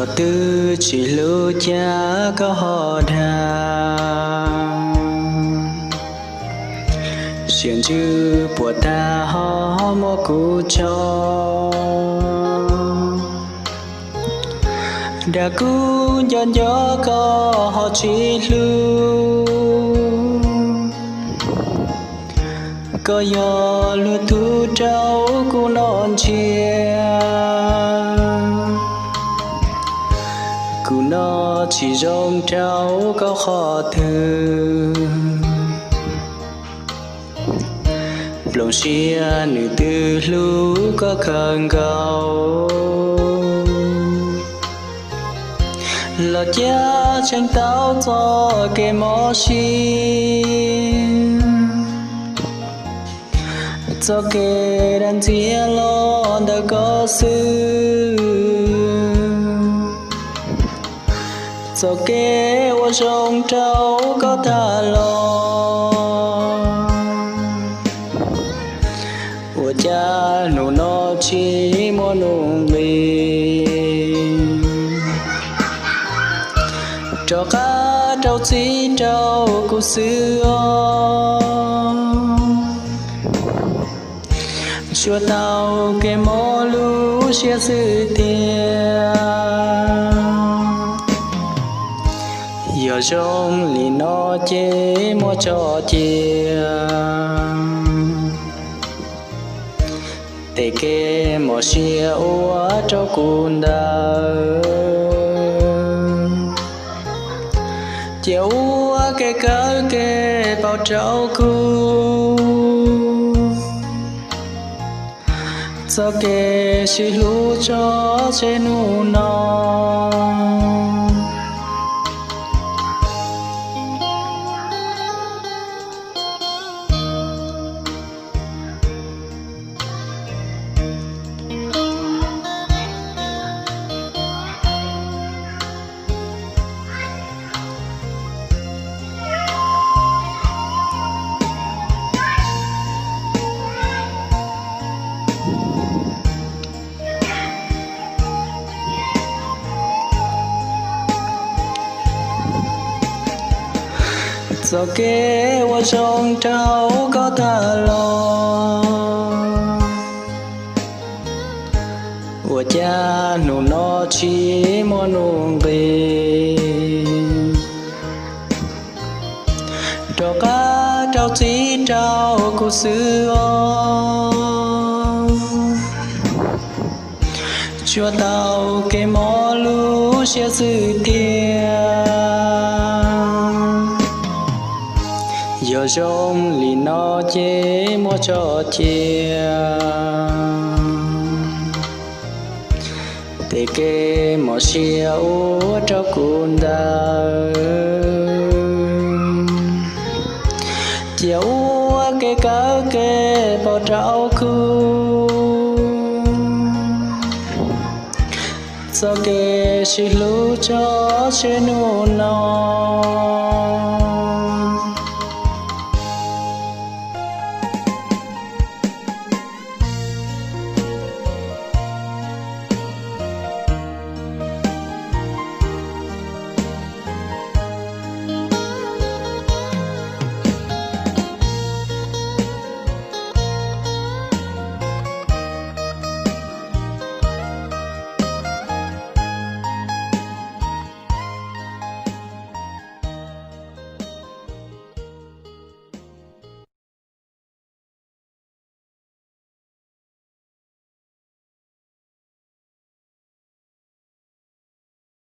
Yog twb tsis hlub cas koj ho dag, siab ntsws puas tag ho muab kuv tso. Dag kuv nco nco koj ho tsis hlub, koj yog luag tug rau kuv noj ntshiab. Kuv noj tsis zoo rau koj qhov twg, nplooj siab nws twb hlub koj kawg nkaus. Los cia tseem tau txoj kev mob siab, txoj kev dag ntxias los ntawm koj xwb, txoj kev ua zoo rau koj tag los. Ua cas hnub no tsis muaj nuj nqis, rov qab rau txim rau kuv xwb os. Tsuas tau kev mob lub siab xwb tiag. Yog zoo li no ces muab tso cia, tej kev mob siab ua rau kuv ntawd. Cia ua kev kawg kev paub rau kuv, txoj kev sib hlub tso tseg hnub no. Txoj kev ua zoo rau koj tag los, ua cas hnub no tsis muaj nuj nqis, rov qab rau txim rau kuv xwb os. Tsuas tau kev mob lub siab xwb tiag. Yog zoo li no ces muab tso cia, tej kev mob siab ua rau kuv ntawd. Cia ua kev kawg kev paub rau kuv, txoj kev sib hlub tso tseg hnub no.